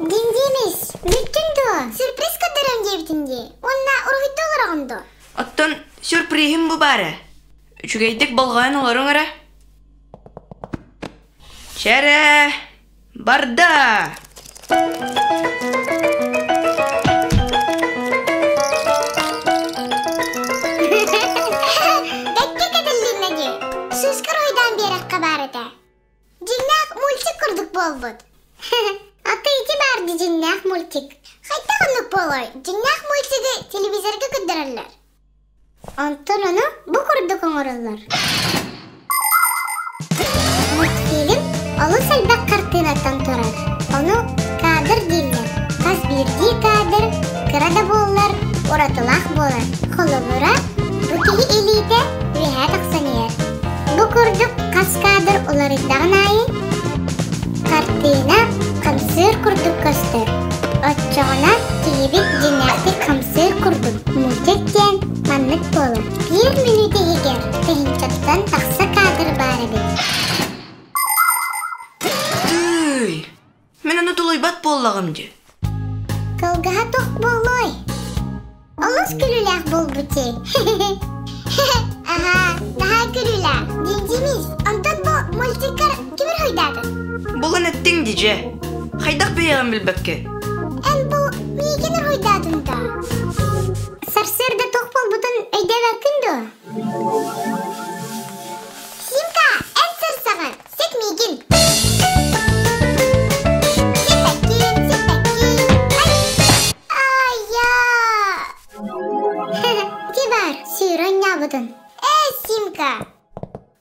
Диндиэмис, бүттүн дуо? Сюрприз көрдөрөм диэбитин дии. Уонна уруһуйда олороҕун дуо? Оттон сюрприһим бу баара. Үчүгэйдик болҕойон олоруҥ эрэ. Чэрэ, барда! Бэккэ кэтиллиннэ дии. Сыыска уруһуйдаан биэрэххэ баар этэ. Дьиҥнээх мультик курдук буолбут. Аты ити баар дии дьиҥнээх мультик. Хайдах оннук буолуой? Дьиҥнээх мультигы телевизорга көрдөрөллөр. Онтон ону бу курдук оҥороллор. Мультфильм олус элбэх хартыынаттан турар. Ону кадр дииллэр. Хас биирдии кадр кыра да буоллар уратылаах буолар. Холобура, бу киһи илиитэ үөһээ тахсан иһэр. Бу курдук хас кадр уларыйдаҕын аайы хартыына хамсыыр курдук көстөр. Оччоҕуна киһибит дьиҥнээхтик хамсыыр курдук. Мультик диэн маннык буолар. Биир мүнүүтэ иһигэр тыһыынчаттан тахса кадр баар эбит. Тыый! Мин ону тулуйбат буоллаҕым дии. Кылгаһа туох буолуой? Олус күлүүлээх буолбут Аһаа, наһаа күлүүлээх. Динжимис, онтон бу мультиккар ким уруһуйдаатын? Булан эттиҥ дидьэ. Хайдах бэйэҕин билбэккэ? Эн бу миигин уруһуйдаатын да. Сарсыарда туох буолбутун өйдөөбөккүн дуо? Симка, эн сырсаҕын. Сик миигин. Сиппэккин, сиппэккин. Ай! Айа! Ити баар, сүүрэ оонньообутун. Ээ, Симка,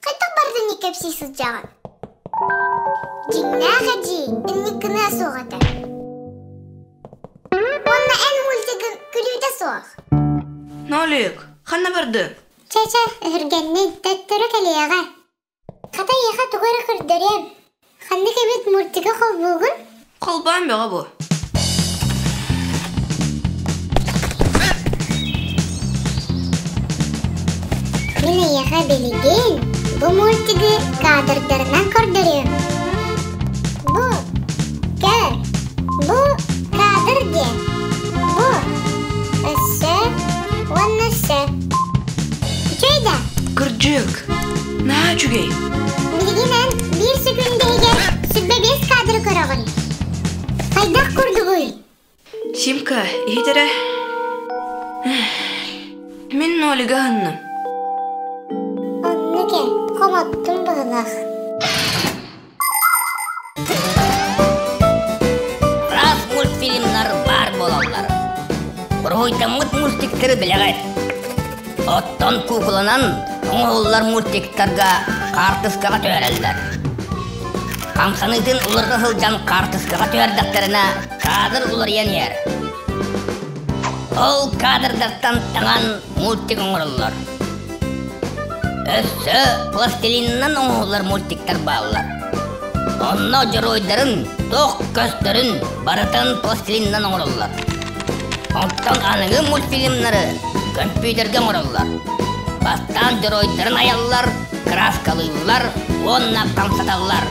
хайдах бардын кэпсии сылдьаҕын? Дьиҥнээх эдьиий инник гыныа суох этэ. Уонна эн мультигын күлүүтэ суох. Нолик, ханна бардыҥ? Чэ-чэ, өһүргэннин, төттөрү кэлиэҕэ. Хата эйиэхэ тугу эрэ көрдөрүөм. Ханнык эбит мультигы холбуугун? Холбоон бөҕө бу. Мин эйиэхэ билигин бу мультигы кадрдарынан көрдөрүөм. Бу көр, бу кадр диэн. Бу өссө уонна өссө. Үчүгэй да? Кырдьык, Наһаа үчүгэй. Билигин эн биир сөкүүндэ иһигэр 25 кадры көрөҕүн. Хайдах курдугуй? Симка, иһит эрэ. Мин нолига аһынным. Оннук ээ, хомоттум быһылаах. Араас мультфильмнар баар буолаллар. Уруһуйдаммыт мультиктары билэҕит. Оттон куукуланан оҥоһуллар мультиктарга хаартыскаҕа түһэрэллэр. Хамсаныытын уларыта сылдьан хаартыскаҕа түһэрдэхтэринэ кадр уларыйан иһэр. Ол кадрдартан таҥан мультик оҥороллор. Өссө пластилинынан оҥоһуллар мультиктар бааллар. Онно дьоруойдарын туох көстөрүн барытын пластилинынан оҥороллор. Оттон аныгы мультфильмнары көмпүүтэргэ оҥороллор. Бастаан дьоруойдарын айаллар, кырааскалыыллар уонна хамсаталлар.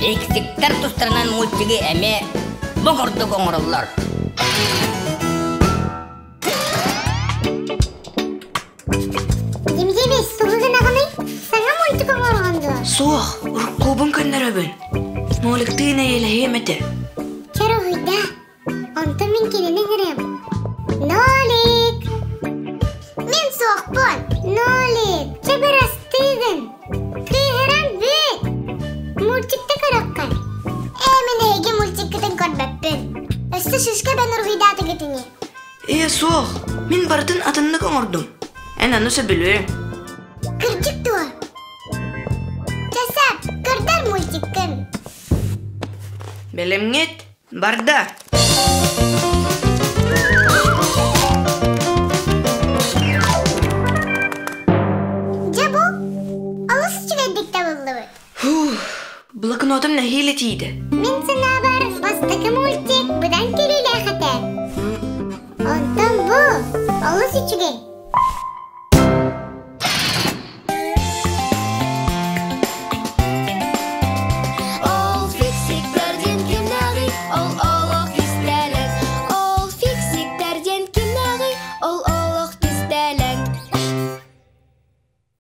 Фиксиктэр тустарынан мультигы эмиэ бу курдук оҥороллор. Димдимис, тугу гынаҕыный? Саҥа мультик оҥороҕун дуо? Суох, уруккубун көннөрөбүн. Ноликтыын эйэлэһиэм этэ. Чэ, уруһуйда. Онтон мин кинини ыҥырыам. Нолик! Мин суохпун. Нолик, чэ бырастыыгын. Кыыһыран бүт. Мультикта көрөххө. Ээ, мин эһиги мультиккытын көрбөппүн. Өссө шишка бэн уруһуйдаатыгыт ини. Ээ, суох, мин барытын атыннык оҥордум. Эн аны сөбүлүөҥ. Кырдьык дуо? Часап, көрдөр мультиккын. Бэлэмҥит? Барда! Дьэ бу, олус үчүгэйдик табыллыбыт. Фух, блокнотум нэһиилэ тиийдэ. Мин санаабар, бастакы мультик быдан көрүүлээх этэ. Онтон бу олус үчүгэй.